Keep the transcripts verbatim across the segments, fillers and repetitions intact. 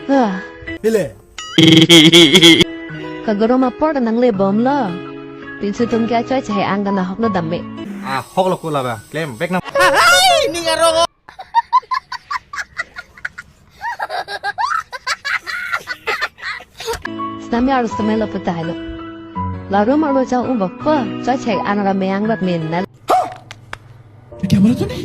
Ah. Hile. Kagoro ma por nangle bomlo. Pinsi atum ke achoi chehai an ta nahok lo dam me. Ah, hok lo ko laba. Klem bek na. Ning arong. Sitame arus tame lo petai lo. Larum arlo jang umbok po. Choi chehai an ra meyang rat men na. क्या बोला तूने?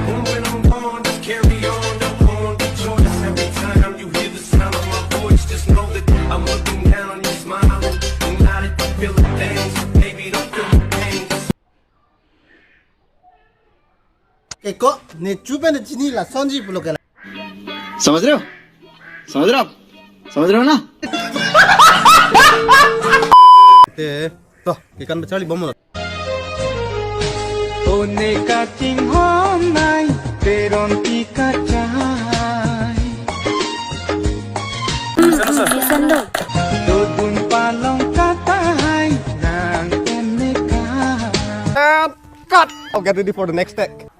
Boom, boom, boom, just carry on, no pawn, no choice. Every time you hear the sound of my voice, just know that I'm looking down on you, smiling. Not if you feel the things, baby, don't feel the pain. Eko, ne chupen ne chini la sonji pulo kela. समझ रहे हो? समझ रहे हो आप? समझ रहे हो ना? Te, to, kekan bechali bom lo. One kachinghon nai, peron ti kachai. Sando. Dodun palong katai, nang teneka. And cut! I'll get ready for the next take.